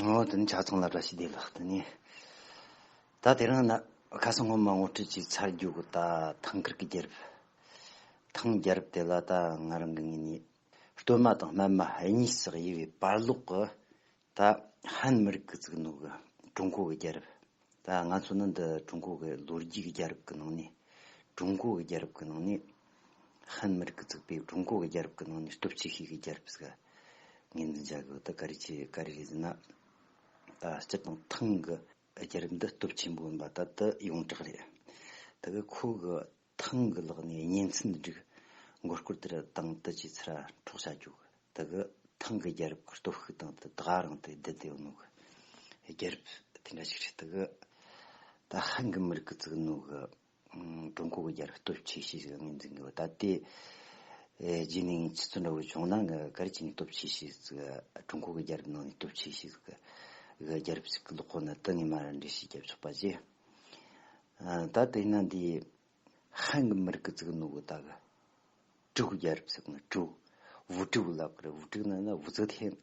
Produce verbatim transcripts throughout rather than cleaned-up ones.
ཨོ་དེ་ནི་ཆ་ཚང་ལ་བཀྲ་ཤིས་བདེ་ལེགས། དེ་ནི་ད་དེ་རིང་ན་ཁ་སང་སྔོན་མ་ངོ་སྤྲོད་ཅིག་ཚར་རྒྱུ་གི། ད་ཐང་དཀར་གི་རྒྱལ་རབས། ཐང་རྒྱལ་རབས་དེ་ལ་ད་ང་རང་གི་ངོས་ནས་སྟོད་སྨད་དང་སྨད་མ་གཉིས་སུ་དབྱེ་བའི་བར་ལོགས་གི་ད་ཧན་མི་རིགས་ཀྱིས་བཙུགས་ནོ་གི་ཀྲུང་གོ་གི་རྒྱལ་རབས། ད་ང་ཚོ་ནི་འདི་ཀྲུང་གོ་གི་ལོ་རྒྱུས་ཀྱི་རྒྱལ་རབས་ཀྱི་ནང་ནས། ཀྲུང་གོ་གི་རྒྱལ་རབས་ཀྱི་ནང་ནས་ཧན་མི་རིགས་ཀྱིས་བཙུགས་པའི་ཀྲུང་གོ་གི་རྒྱལ་རབས་ཀྱི་ནང་ནས་སྟོབས་ཆེ་ཤོས་ཀྱི་རྒྱལ་རབས་ཟིག་ངོས་འཛིན་བྱ་དགོས། ད་ག་རེ་ཆེ་ག་རེ་རེད་ཟེར་ན། ད་སྤྱིར་བཏང་ཐང་གི་རྒྱལ་རབས་འདི་སྟོབས་ཆེན་པོ་ཡིན་པ་ད་དུ་ཡོངས་གྲགས་རེད། ད་གི་ཁོ་གི་ཐང་གི་ལག་ནས་གཉེན་ཚན་བསྒྲིགས། མགོ་སྐོར་དེར་དང་དུ་ཅི་ཚར་འཕྲོག་བྱ་རྒྱུ། ད་གི་ཐང་གི་རྒྱལ་རབས་ཀྱི་སྟོབས་ཤུགས་དང་དུ་ད་ག་རང་དུ་བསྡད་དེ་ཡོད་ནོ་གི་རྒྱལ་རབས་དེ་འདྲ་ཞིག་རེད། ད་གི་ད་ཧན་གི་མི་རིགས་ཀྱིས་བཙུགས་ནོ་གི་ཀྲུང་གོ་གི་རྒྱལ་རབས་སྟོབས་ཆེ་ཤོས་ཤིག་ངོས་འཛིན་གི་ཡོད། ད་དེ་རྗེས་ནས་ཆུ་ཚོད་འདྲ་བོ་བྱུང་ན་ང་ག་རེ་བྱས་ནས་སྟོབས་ཆེ་ཤོས་ཟིག་ཀྲུང་གོ་གི་རྒྱལ་རབས་ནང་ནས་སྟོབས་ཆེ་ཤོས་ཟིག་གི་རྒྱལ་རབས་ཤིག་གི་ལོག་གོ་ན་དེ་ངས་མར་ར་འགྲེལ་བཤད་རྒྱབ་ཆོག་པ་བྱས། ད་དེ་ན་འདི་ཧན་གི་མི་རིགས་ཀྱིས་བཙུགས་ནོ་གི་ད་གི་ཀྲུའུ་རྒྱལ་རབས་ཟེར་གི་ནི། ཀྲུའུ་ཝུ་ཀྲུའུ་ལབ་གི་རེད། ཝུ་ཀྲུའུ་ནི་ན་ཝུ་ཙི་ཐན་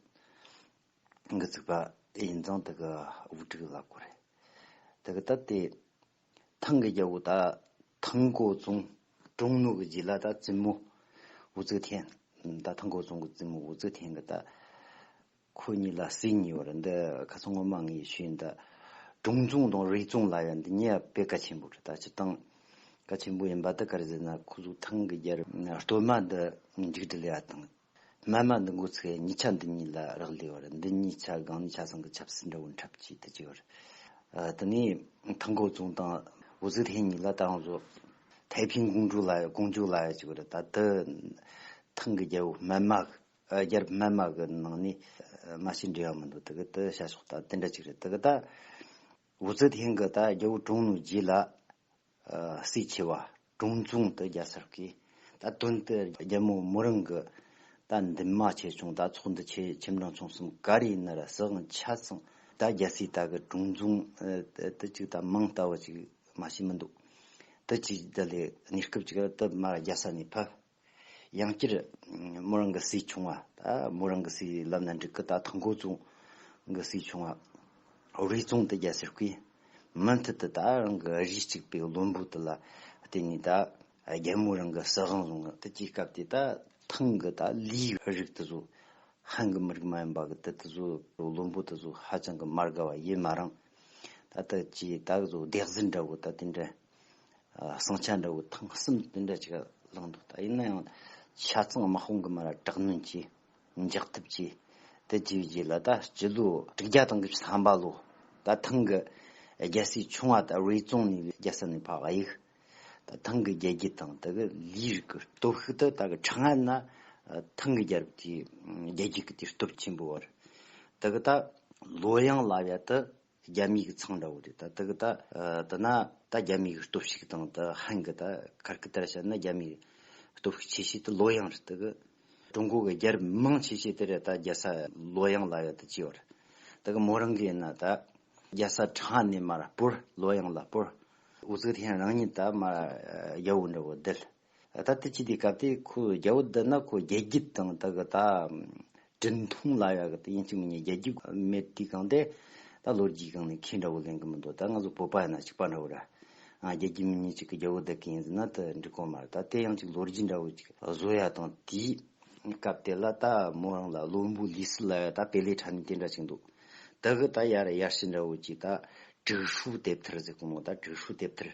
གི་བཙུགས་པ་ཡིན་ཙང་དེ་གི་ཝུ་ཀྲུའུ་ལབ་གི་རེད། དེ་གི་ད་དེ་ཐང་གི་རྒྱལ་པོ་ད་ཐང་གོ་ཙུང་གྲོངས་ནོ་གི་རྗེས་ལ་ད་བཙུན་མོ་ཝུ་ཙི་ཐན། ད་ཐང་གོ་ཙུང་གི་བཙུན་མོ་ཝུ་ཙི་ཐན་གི་ད་ཁོ་གཉིས་ལ་སྲས་གཉིས་ཡོད་རེད། འདི་ཁ་སང་སྔོན་མ་ངས་ཞུས་ཡིན། ད་ཀྲུང་ཙུང་དང་རུས་ཙུང་ལབ་ཡ་འདི་གཉིས་ཡ་དཔེ་གལ་ཆེན་པོ་རེད། ད་སྤྱིར་བཏང་གལ་ཆེན་པོ་ཡིན་པ་ད་ག་རེ་ཟེར་ན། ཁོ་ཚོ་ཐང་གི་རྒྱལ་རབས་སྟོད་མ་འདི་མཇུག་སྒྲིལ་ཡ་དང་། སྨད་མ་འདི་འགོ་ཚུགས་ཡ་གཉིས་ཆ་འདི་གཉིས་ལ་རག་ལས་པ་རེད། འདི་གཉིས་ཆ་སྒང་ནས་ཆ་ཚང་གི་ཆབ་སྲིད་འདྲ་བོ་འཁྲབ་ཀྱི་དེ་ཅིག་ཡོད་རེད། ཨ། དེ་ནས་ཐང་གོ་ཙུང་དང་ཝུ་ཙི་ཐན་གཉིས་ལ་ད་རང་ཚོ་ཐའེ་ཕིང་ཀོང་ཀྲུའུ་ལབ་ཡ་ཀོང་ཀྲུའུ་ལབ་ཡ་ཅིག་ཡོད་རེད། ད་དེ་ཐང་གི་རྒྱལ་པོ་སྨད་མ་གི་ཨ། རྒྱལ་རབས་སྨད་མ་གི་ནང་ནས་ཨ། མ་ཤི་འབྲེལ་བ་མི་འདུག་དེ་གི་དེ་བྱ་ཕྱོགས་ད་དེ་འདྲ་ཅིག་རེད། དེ་གི་ད་ཝུ་ཙི་ཐན་གི་ད་རྒྱལ་པོ་གྲོངས་ནོ་རྗེས་ལ། ཨ། སྲས་ཆེ་བ་ཀྲུང་ཙུང་དེ་རྒྱལ་སར་བསྐོས། ད་དོན་དེ་རྒྱལ་མོ་མོ་རང་གི་ད་འདུན་མ་ཆེ་ཆུང་ད་ཚོགས་འདུ་ཆེ་ཆེ་འབྲིང་ཆུང་གསུམ་ག་རེ་ཡིན་ན་ར་སྲིད་དབང་ཆ་ཚང་ད་རྒྱལ་སྲས་ད་གི་ཀྲུང་ཙུང་ཨ། དེ་ཅིག་ད་མིང་ལྟ་བུ་ཅིག་མ་ཤེས་མི་འདུག་དེ་ཅིག་ད་ལས་གནས་སྐབས་ཅིག་ར་དེ་མར་རྒྱལ་ས་ནས་ཕེབས། ཡང་བསྐྱར་མོ་རང་གི་སྲས་ཆུང་བ། ད་མོ་རང་གི་སྲས་ལབ་ན་འགྲིག་གི། ད་ཐང་གོ་ཙུང་གི་སྲས་ཆུང་བ་རུས་ཙུང་དེ་རྒྱལ་སར་བསྐོས། མུ་མཐུད་དུ་ད་རང་གི་རུས་གཅིག་པའི་བློན་པོ་དེ་ལ་བརྟེན་ནས་ད་རྒྱལ་མོ་རང་གི་སྲིད་དབང་བཟུང་། དེ་གི་སྐབས་དེ་ད་ཐང་གི་ད་ལིའི་རིགས་དེ་ཚོ་ཧན་གི་མི་རིགས་མ་ཡིན་པ་གི་དེ་དེ་ཚོ་བློན་པོ་དེ་ཚོ་ཧ་ཅང་གི་མ་དགའ་བ་ཡིན་མ་རུང་། ད་ལྟ་ཅི་ད་གི་ཚོ་སྡེ་གཟན་འདྲ་བོ་ད་དེ་འདྲ། ཨ། ཟིང་ཆ་འདྲ་བོ་ཐེངས་གསུམ་དེ་འདྲ་ཅིག་བླངས་འདུག་ད་ཡིན་ན་ཡང་ཆ་ཚང་དམག་དཔུང་གི་མར་དྲག་གནོན་གྱིས་འཇགས་ཐབས་ཀྱིས་དེ་བྱས་རྗེས་ལ་ད་སྤྱི་ལོ་དྲུག་བརྒྱ་དང་གི་ཐམ་པ་ལོ། ད་ཐང་གི་རྒྱལ་སྲས་ཆུང་བ་ད་རུས་ཙུང་ནས་རྒྱལ་ས་ནས་ཕར་བ་ཡིག་ད་ཐང་གི་རྒྱལ་རྒྱུད་དང་དེ་གི་ལིའི་རིགས་ཀྱི་སྟོབས་ཤུགས་དེ་ད་གི་ཁྲང་ཨན་ན་ཐང་གི་རྒྱལ་རབས་དེའི་རྒྱལ་རྒྱུད་ཀྱི་དེའི་སྟོབས་ཆེན་པོ་བར། དེ་གི་ད་ལོ་ཡང་ལབ་ཡ་དེ། རྒྱ་མིའི་གི་ཚང་འདྲ་བོ་རེད། ད་དེ་གི་ད་ཨ། དེ་ན་ད་རྒྱ་མིའི་གི་སྟོབས་ཤུགས་དང་ད་ཧན་གི་ད་ཁར་གི་ལྟར་བཤད་ན་རྒྱ་མིའི་སྟོབས་ཤུགས་ཆེ་ཤོས་དེ་ལོ་ཡང་རེད། དེ་གི་ཀྲུང་གོ་གི་རྒྱལ་རབས་མང་ཆེ་ཤོས་དེ་རེད། ད་རྒྱལ་ས་ལོ་ཡང་ལབ་ཡ་དེ་ཅི་ཡོད་རེད། དེ་གི་མོ་རང་གི་ཡིན་ན་ད་རྒྱལ་ས་ཁྲང་ཨན་ནས་མར་སྤོར། ལོ་ཡང་ལ་སྤོར། ཝུ་ཙི་ཐན་རང་ཉིད་ད་མར་རྒྱལ་པོ་འདྲ་བོ་བསྡད། ད་དེ་ཅི་དེ་སྐབས་དེ་ཁོ་རྒྱལ་པོ་བསྡད་ན་ཁོ་རྒྱལ་རྒྱུད་དང་ད་གི་ད་དྲིན་མཐོང་ལབ་ཡ་གི་དེ་ཡིན་གཅིག་མིན་གཉིས་རྒྱལ་རྒྱུད་མེད་དུས་གང་དེ་ད་ལོ་རྒྱུས་སྒང་ནས་ཁས་འདྲ་བོ་ལེན་གི་མི་འདུག་ད་ང་ཚོ་བོད་པ་ཡིན་ན་གཅིག་པ་འདྲ་བོ་ར། ཨ། རྒྱལ་རྒྱུད་མི་གཉིས་གཅིག་གི་རྒྱལ་པོ་བསྡད་གི་ཡིན་ཟེར་ན་དེ་འགྲིག་གོ་མ་རེད། ད་དེ་ཡང་གཅིག་ལོ་རྒྱུས་འདྲ་བོ་གཅིག་བཟོ་ཡ་དང་། དེའི་སྐབས་དེ་ལ་ད་མོ་རང་ལ་བློན་པོ་ལི་སི་ལབ་ཡ་ད་པེ་ལེ་ཁྲ་ནས་དེ་འདྲ་ཅིག་འདུག་ད་གི་ད་ཡར་ཡར་ཞི་འདྲ་བོ་གཅིག་ད་དྲུག་ཧྲུའུ་དེབ་ཐེར་ཟེར་གོ་ནོ། ད་དྲུག་ཧྲུའུ་དེབ་ཐེར།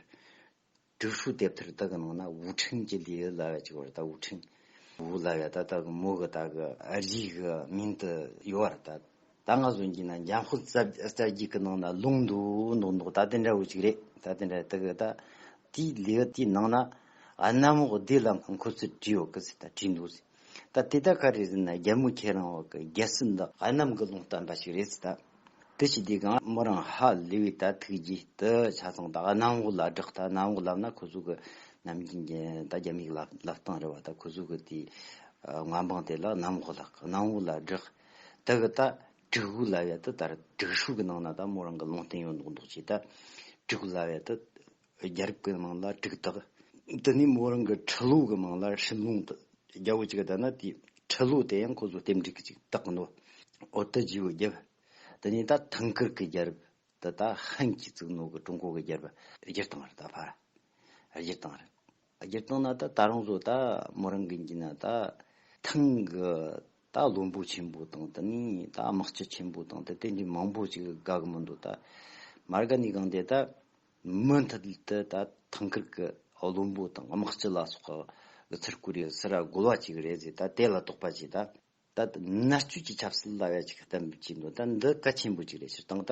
དྲུག་ཧྲུའུ་དེབ་ཐེར་དག་གི་ནང་ན་ཝུ་ཁྲེང་གི་ལི་ལབ་ཡ་ཅིག་ཡོད་རེད། ད་ཝུ་ཁྲེང་ཝུ་ལབ་ཡ་ད་ད་གི་མོ་གི་ད་གི་རིགས་གི་མིང་དུ་ཡོད་རེད། ད་ད་ང་ཚོ་འཇིག་ན་འཇམ་དཔལ་རྩ་རྩ་རྒྱུད་ཀྱི་ནང་ན་ལུང་འདུག་འདུག་འདུག་ད་དེ་འདྲ་བོ་ཅིག་རེད། ད་དེ་འདྲ་དེ་གི་ད་དེའི་ལི་དེའི་ནང་ན་གནམ་འོག་བདེ་ལ་འཁོད་ཚུལ་བྲིས་ཡོད་གི་ཟེར། ད་བྲིས་འདུག་ཟེར། ད་དེ་ད་ག་རེ་ཟེར་ན་རྒྱལ་མོ་ཁྱེད་རང་བ་གི་རྒྱལ་སྲིད་འདི་གནམ་གི་ལུང་བསྟན་པ་ཞིག་རེད་ཟེར། ད། དེ་བྱས་དུས་གང་མོ་རང་ཧ་ལས་པའི་ད་ཐུགས་རྗེ་དེ་ཆ་ཚང་ད་གནམ་འོག་ལ་བསྒྲགས། ད་གནམ་འོག་ལབ་ན་ཁོ་ཚོ་གི་ནམ་རྒྱུན་གྱི་ད་རྒྱ་མིའི་ལབ་ལབ་སྟངས་རེད་བ། ད་ཁོ་ཚོ་གི་དེ་མངའ་འབངས་དེ་ལ་གནམ་འོག་ལབ། གནམ་འོག་ལ་བསྒྲགས། དེ་གི་ད་དྲུག་ཧྲུའུ་ལབ་ཡ་དེ་ད་དྲུག་ཧྲུའུ་གི་ནང་ན་ད་མོ་རང་གི་ལུང་བསྟན་ཡོད་མདོག་མདོག་བྱས། ད་དྲུག་ལབ་ཡ་དེ་རྒྱལ་རབས་ཀྱི་མིང་ལ་དྲུག་བཏགས། དེ་ནས་མོ་རང་གི་ཁྲི་ལོ་གི་མིང་ལ་ཧྲིན་ལུང་དུ། རྒྱལ་པོ་གཅིག་གི་ད་ན་དེའི་ཁྲི་ལོ་དེ་ཡང་ཁོ་ཚོ་རྟེན་འབྲེལ་གྱི་ཅིག་བཏགས་གི་འདུག་འོ་དེ་བརྗེ་བོ་བརྒྱབ། ད་ དེ་ནས་ད་ཐང་དཀར་གི་རྒྱལ་རབས་དེ་ད་ཧན་གྱིས་བཙུགས་ནོ་གི་ཀྲུང་གོ་གི་རྒྱལ་རབས་བསྒྱུར་བཏང་རེད། ད་ཕར་བསྒྱུར་བཏང་རེད། བསྒྱུར་བཏང་ན་ད་ད་རུང་བཟོ་ད་མོ་རང་གི་འགྱིན་ན་ད་ཐང་གི་ད་བློན་པོ་ཆེན་པོ་དང་དེ་ནས་ད་དམག་སྤྱི་ཆེན་པོ་དང་དེ་དེ་འདྲའི་མང་པོ་ཅིག་དགའ་གི་མི་འདུག་ད་མར་ག་ནས་གང་དེ་ད་མུ་མཐུད་དུ་ད་ཐང་དཀར་གི་བློན་པོ་དང་དམག་སྤྱི་ལ་སོགས་གི་ཚུར་བཀུར་རེ་སི་ར་རྒོལ་བ་ཅིག་རེད་ཟེར། ད་དེ་ལ་དོགས་པ་ཅིག་ད། ད་མནར་གཅོད་ཀྱི་ཆབ་སྲིད་ལབ་ཡ་ཅིག་གཏན་འབེབས་བྱས་འདུག་ད་འདི་གལ་ཆེན་པོ་ཅིག་རེད། སྤྱིར་བཏང་ད་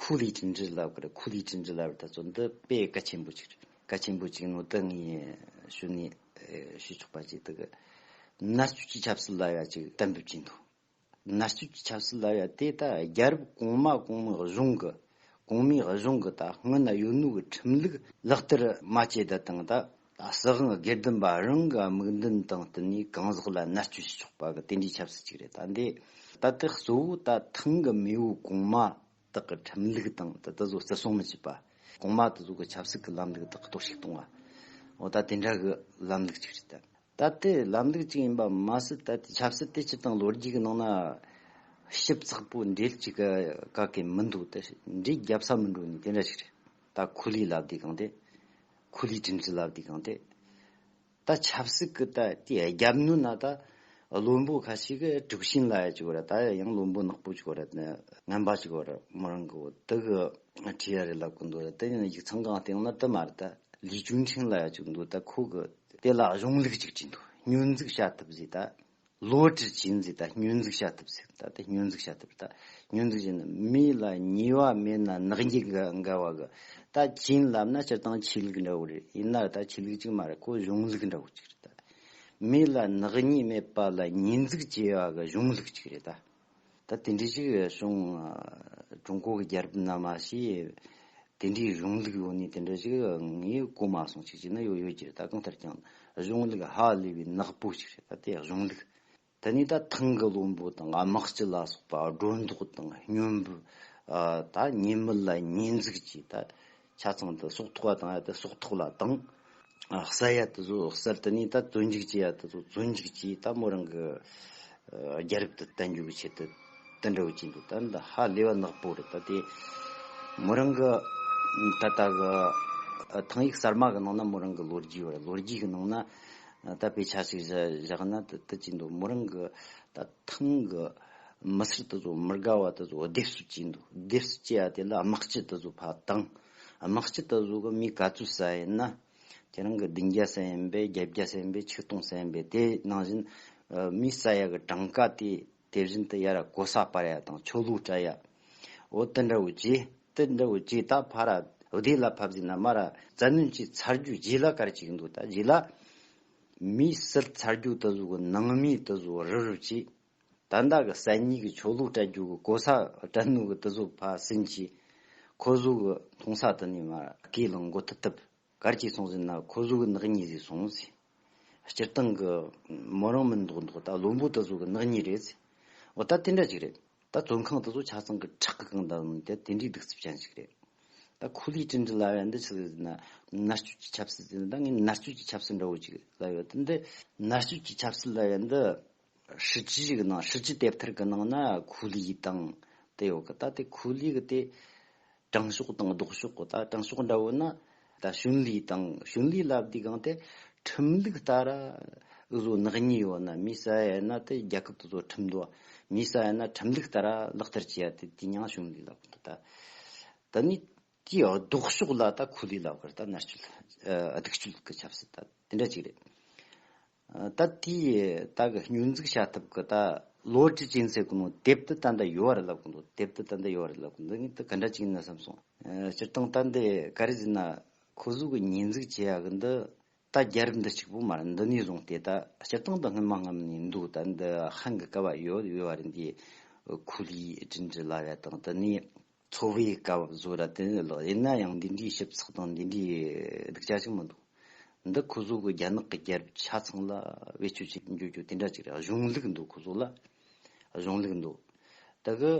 ཁུ་ལི་ཀྲིན་ཀྲི་ལབ་ཀྱི་རེད། ཁུ་ལི་ཀྲིན་ཀྲི་ལབ་ད་ཚོ་འདི་དཔེ་གལ་ཆེན་པོ་ཅིག་རེད། གལ་ཆེན་པོ་ཅིག་ནོ་ད་ངས་ཞུ་ནས་ཞུ་ཆོག་པ་ཅིག་ད་གི་མནར་གཅོད་ཀྱི་ཆབ་སྲིད་ལབ་ཡ་ཅིག་གཏན་འབེབས་བྱས་འདུག་མནར་གཅོད་ཀྱི་ཆབ་སྲིད་ལབ་ཡ་དེ་ད་རྒྱལ་རབས་གོང་མ་གོང་མའི་གཞུང་གི་གོང་མའི་གཞུང་གི་ད་སྔོན་ན་ཡོད་ནོ་གི་ཁྲིམས་ལུགས་ལག་བསྟར་མ་བྱས་ད་དང་ད། ད་སྲིད་དབང་སྒེར་སྡོམ་པ་རང་གི་དམིགས་འདུན་དང་བསྟུན་ནས་གང་ཟག་ལ་མནར་གཅོད་བྱེད་ཆོག་པ་གི་དེ་འདྲའི་ཆབ་སྲིད་ཅིག་རེད། ད་འདི་ད་དེ་གཙོ་བོ་ད་ཐང་གི་མེས་པོ་གོང་མ་དག་གི་ཁྲིམས་ལུགས་དང་ད་དེ་ཚོ་བརྩི་སྲུང་མི་བྱེད་པ། གོང་མ་དེ་ཚོ་གི་ཆབ་སྲིད་ཀྱི་ལམ་ལུགས་དག་གི་གཏོར་བཤིག་གཏོང་བ། འོ་ད་དེ་འདྲ་གི་ལམ་ལུགས་ཅིག་རེད། ད་ད་དེ་ལམ་ལུགས་ཅིག་ཡིན་པ་མ་ཟད། ད་དེ་ཆབ་སྲིད་དེ་སྤྱིར་བཏང་ལོ་རྒྱུས་ཀྱི་ནང་ན་ཞིབ་ཚགས་པོ་འགྲེལ་ཅིག་ག་ག་གེ་མི་འདུག་ད་འགྲེལ་རྒྱབ་ས་མི་འགྲོ་ནི་དེ་འདྲ་ཞིག་རེད། ད་ཁུ་ལི་ལབ་དུས་གང་དེ། ཁུ་ལི་ཀྲིན་ཀྲི་ལབ་དུས་གང་དེ། ད་ཆབ་སྲིད་ཀྱི་ད་དེ་རྒྱབ་ནོ་ན་ད་བློན་པོ་ཁ་ཤས་ཀྱི་དྲུག་ཤིང་ལ་ཡ་ཅིག་གོ་ར། ད་ཡང་བློན་པོ་ནག་པོ་ཅིག་གོ་ར། ངན་པ་ཅིག་གོ་ར། མོ་རང་གི་འོ་དེ་གི་ཁྲི་ཡ་རེ་ལབ་གི་འདུག་ར། དེ་ཡང་ཡིག་ཚང་གང་སྟེང་ན་དེ་མ་རེད། ད་ལི་ཅུན་ཁྲིན་ལ་ཡ་ཅིག་འདུག་ད་ཁོ་གི་དེ་ལ་གཞུང་ལུགས་ཅིག་བྲིས་འདུག་སྙོན་འཛུགས་བྱ་ཐབས་ཟེར། ད་ལོ་ཀྲི་ཅིན་ཟེར། ད་སྙོན་འཛུགས་བྱ་ཐབས་ཟེར། ད་དེ་སྙོན་འཛུགས་བྱ་ཐབས། ད་སྙོན་འཛུགས་བྱས་ན་མི་ལ་ཉེས་པ་མེད་ན་ནག་ཉེས་འགལ་འགལ་བ་གི། ད་ཅིན་ལབ་ན་སྤྱིར་བཏང་ཆོས་ལུགས་འདྲ་བོ་རེད། ཡིན་ན་ད་ཆོས་ལུགས་ཅིག་མ་རེད། ཁོ་གཞུང་ལུགས་འདྲ་བོ་ཅིག་རེད། ད་མི་ལ་ནག་ཉེས་མེད་པ་ལ་ཉེས་འཛུགས་བྱས་པ་གི་གཞུང་ལུགས་ཅིག་རེད། ད་ད་དེ་འདྲ་ཅིག་བྱུང་། ཀྲུང་གོ་གི་རྒྱལ་རབས་ན་མ་ཤེས། དེ་འདྲའི་གཞུང་ལུགས་ཡོད་ནི་དེ་འདྲ་ཞིག་ངས་གོ་མ་སོང་། ཅིག་ཅིག་ན་ཡོད་ཡོད་ཀྱི་རེད། ད་གང་ལྟར་ཀྱང་གཞུང་ལུགས་ཧ་ལས་པའི་ནག་པོ་ཞིག་རེད། ད་དེ་གཞུང་ལུགས། དེ་ནས་ད་ཐང་གི་བློན་པོ་དང་དམག་སྤྱི་ལ་སོགས་པ་སྒྲོ་འདོགས་དང་སྙོམས་པོ། ད་ཉེས་མེད་ལ་ཉེས་འཛུགས་ཀྱིས་ད་ཆ་ཚང་དུ་སྲོག་ཐོག་བཏང་ཡ་དེ་སྲོག་ཐོག་ལ་བཏང་། ཨ། གསད་ཡ་དེ་ཚོ་གསད། དེ་ནས་ད་བཙོན་འཇུག་བྱེད་ཡ་དེ་ཚོ་བཙོན་འཇུག་བྱས། ད་མོ་རང་གི་ཨ་རྒྱལ་རབས་དེ་བརྟན་འགྱུར་གྱི་ཆེད་དུ་དེ་འདྲ་བོ་བྱས་འདུག་ད་འདི་ཧ་ལས་པ་ནག་པོ་རེད། ད་དེ་མོ་རང་གི་ད་ལྟ་གི་ཨ་ཐང་ཡིག་གསར་མ་གི་ནང་ན་མོ་རང་གི་ལོ་རྒྱུས་བར། ལོ་རྒྱུས་གི་ནང་ན་ད་དཔེ་ཆ་ཞིག་བཞག་བཞག་ན་དེ་དེ་བྱས་འདུག་མོ་རང་གི་ད་ཐང་གི་མི་སེར་དེ་ཚོ་མི་དགའ་བ་དེ་ཚོ་སྡེབ་གསོད་བྱས་འདུག་སྡེབ་གསོད་བྱས་ཡ་དེ་ལ་དམག་སྤྱི་དེ་ཚོ་ཕར་བཏང་། དམག་སྤྱི་དེ་ཚོ་གི་མི་ག་ཚོད་ཟ་ཡིན་ན། ཁྱེད་རང་གི་བདུན་བརྒྱ་ཟ་ཡིན་པས། བརྒྱད་བརྒྱ་ཟ་ཡིན་པས། ཆིག་སྟོང་ཟ་ཡིན་པས། དེ་ནང་བཞིན་ཨ་མི་ཟ་ཡ་གི་གྲངས་ཀ་དེ་དེ་བཞིན་དུ་ཡར་གོ་ས་སྤར་ཡ་དང་ཆོ་ལོ་སྤྲད་ཡ། འོ་དེ་འདྲ་བོ་བྱས། དེ་འདྲ་བོ་བྱས། ད་ཕར་ར་བདེ་ལ་ཕབ་ཟིན་ན་མར་ར་བཙན་གནོན་གྱི་ཚར་རྒྱུ་རྗེས་ལ་ག་རེ་བྱེད་ཀྱི་འདུག་ད་རྗེས་ལ་མི་བསད་ཚར་རྒྱུ་དེ་ཚོ་གི་ནང་མི་དེ་ཚོ་རུབ་རུབ་བྱས། ད་ལྟ་གི་གསར་རྙིང་གི་ཆོ་ལོ་སྤྲད་རྒྱུ་གི་གོ་ས་སྤྲད་ནོ་གི་དེ་ཚོ་ཕར་ཟིན་གྱིས། ཁོ་ཚོ་གི་མཐོང་ས་དེ་ནས་མར་སྐེ་ལ་མགོ་ཐུད་ཐུབ། གར་གྱིས་སོང་ཟིན་ན་ཁོ་ཚོ་གི་ནག་ཉེས་ཟིག་སོང་ཟིག་སྤྱིར་བཏང་གི་མོ་རང་མིན་མདོག་མདོག་ད་བློན་པོ་དེ་ཚོ་གི་ནག་ཉེས་རེད་ཟིག་འོ་ད་དེ་འདྲ་ཅིག་རེད། ད་བཙོན་ཁང་དེ་ཚོ་ཆ་ཚང་གི་ཁྲག་གི་གང་འདྲ་མིན་དེ་དེ་འདྲའི་གདུག་རྩུབ་ཅན་ཞིག་རེད། ད་ཁུ་ལི་ཀྲིན་ཀྲི་ལབ་ཡ་འདི་ཆི་ཟིག་ཟེར་ན་མནར་གཅོད་ཀྱི་ཆབ་སྲིད་ཟེར་ན། ད་ངས་མནར་གཅོད་ཀྱི་ཆབ་སྲིད་འདྲ་བོ་ཅིག་ལབ་ཡོད། དེ་འདི་མནར་གཅོད་ཀྱི་ཆབ་སྲིད་ལབ་ཡ་འདི། 实际 གི་ནང་། 实际 དེབ་ཐེར་གི་ནང་ན་ཁུ་ལི་དང་དེ་ཡོད་གི། ད་དེ་ཁུ་ལི་གི་དེ་དྲང་ཕྱོགས་དང་ལྡོག་ཕྱོགས་གི། ད་དྲང་ཕྱོགས་འདྲ་བོ་ན་ད་ཞུན་ལི་དང་། ཞུན་ལི་ལབ་དུས་གང་དེ་ཁྲིམས་ལུགས་ལྟར་འུ་ཟོ་ནག་ཉེས་ཡོད་ན་མི་ཟ་ཡ་ན་དེ་རྒྱལ་ཁབ་དེ་ཚོ་ཁྲིམས་འདུག་མི་ཟ་ཡ་ན་ཁྲིམས་ལུགས་ལྟར་ལག་བསྟར་བྱེད་ཡ་དེ་དེ་ཡང་ཞུན་ལི་ལབ་གི་འདུག་ད་ད་ནི། དེའི་ལྡོག་ཕྱོགས་ལ་ད་ཁུ་ལི་ལབ་གི་རེད། ད་མནར་གཅོད། ཨ། སྡིག་སྤྱོད་ཀྱི་ཆབ་སྲིད་ད་དེ་འདྲ་ཅིག་རེད། ཨ། ད་དེའི་ད་གི་སྙོན་འཛུགས་བྱ་ཐབས་ཀྱི་ད་ལོ་ཀྲི་ཅིན་ཟེར་གི་ནོ་དེབ་དེ་ད་ལྟ་ཡོད་རེད་ལབ་གི་འདུག་དེབ་དེ་ད་ལྟ་ཡོད་རེད་ལབ་གི་འདུག་ངས་དེ་ག་འདྲ་ཅིག་ཡིན་ན་བསམ་སོང་། ཨ། སྤྱིར་བཏང་ད་འདི་ག་རེ་ཟེར་ན། ཁོ་ཚོ་གི་ཉེས་འཛུགས་བྱེད་ཡ་གི་འདི། ད་རྒྱལ་རབས་འདི་གཅིག་པོ་མ་རེད། འདི་ནས་བཟུང་སྟེ་ད་སྤྱིར་བཏང་དུ་སྔོན་མ་སྔ་མོ་ནས་འདུག་ད་འདི་ཧན་གི་སྐབས་ཡོད་ཡོད་པ་རེད། འདི་ཁུ་ལི་ཀྲིན་ཀྲི་ལབ་ཡ་དང་། དེ་ནས་ཚོ་བའི་སྐབས་བཟོ་ར་དེ་ནས་ལགས། ཡིན་ན་ཡང་འདི་འདྲའི་ཞིབ་ཚགས་དང་འདི་འདྲའི་སྡུག་ཅག་ཅིག་མི་འདུག་འདི་ཁོ་ཚོ་གི་རྒྱ་ནག་གི་རྒྱལ་རབས་ཆ་ཚང་ལ་བེད་སྤྱོད་བྱེད་འཇུག་རྒྱུ་དེ་འདྲ་ཅིག་རེད། གཞུང་ལུགས་འདུག་ཁོ་ཚོ་ལ་གཞུང་ལུགས་འདུག་ད་གི་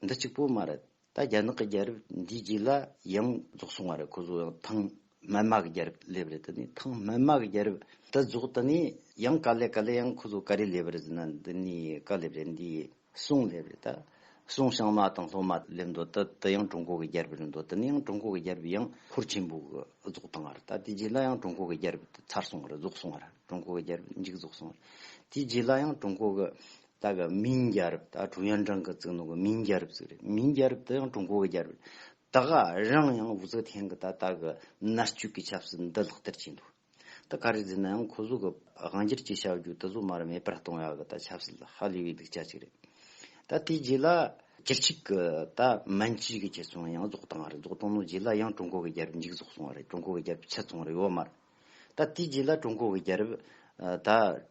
འདི་གཅིག་པོ་མ་རེད། ད་རྒྱ་ནག་གི་རྒྱལ་རབས་འདིའི་རྗེས་ལ་ཡང་རྫོགས་སོང་བ་རེད། ཁོ་ཚོ་ཡང་ཐང་སྨན་མ་གི་རྒྱལ་རབས་སླེབས་རེད། དེ་ནས་ཐང་སྨན་མ་གི་རྒྱལ་རབས་དེ་རྫོགས། དེ་ནས་ཡང་ག་ལེ་ག་ལེ་ཡང་ཁོ་ཚོ་ག་རེ་སླེབས་རེད་ཟེར་ན། འདི་ནས་ག་སླེབས་རེད། འདི་སུང་སླེབས་རེད། ད་ སྲོང་བྱང་མ་དང་སློབ་མ་སླེབས་འདུག་དེ་དེ་ཡང་ཀྲུང་གོ་གི་རྒྱལ་རབས་རེད་འདུག་དེ་ནས་ཡང་ཀྲུང་གོ་གི་རྒྱལ་རབས་ཡང་ཧོར་ཆེན་པོ་གི་རྫོགས་བཏང་བ་རེད། ད་དེ་རྗེས་ལ་ཡང་ཀྲུང་གོ་གི་རྒྱལ་རབས་དེ་ཚར་སོང་བ་རེད། རྫོགས་སོང་བ་རེད། ཀྲུང་གོ་གི་རྒྱལ་རབས་མཇུག་རྫོགས་སོང་བ་རེད། དེ་རྗེས་ལ་ཡང་ཀྲུང་གོ་གི་ད་གི་མིང་རྒྱལ་རབས། ད་ཀྲུའུ་ཡོན་ཀྲང་གི་བཙུགས་ནོ་གི་མིང་རྒྱལ་རབས་ཟིག་རེད། མིང་རྒྱལ་རབས་དེ་ཡང་ཀྲུང་གོ་གི་རྒྱལ་རབས། ད་ག་རང་ཡང་ཝུ་ཙི་ཐེན་གི་ད་ད་གི་མནར་གཅོད་ཀྱི་ཆབ་སྲིད་འདི་ལག་བསྟར་བྱས་འདུག་ད་ག་རེ་ཟེར་ན་ཡང་ཁོ་ཚོ་གི་དབང་སྒྱུར་གྱི་བྱ་རྒྱུ་དེ་ཚོ་མར་མེད་པར་གཏོང་ཡག་གི་ད་ཆབ་སྲིད་ཧ་ལས་པའི་སྡུག་ཅག་ཅིག་རེད། ད་དེའི་རྗེས་ལ་སྤྱི་གཅིག་གི་ད་མན་ཇུའི་གི་རྒྱལ་སྲུང་ཡང་རྫོགས་བཏང་བ་རེད། རྫོགས་བཏང་ནོ་རྗེས་ལ་ཡང་ཀྲུང་གོ་གི་རྒྱལ་རབས་མཇུག་རྫོགས་སོང་བ་རེད། ཀྲུང་གོ་གི་རྒྱལ་རབས་ཆད་སོང་བ་རེད། ཡོད་མ་རེད། ད་དེའི་རྗེས་ལ་ཀྲུང་གོ་གི་རྒྱལ་རབས་ད་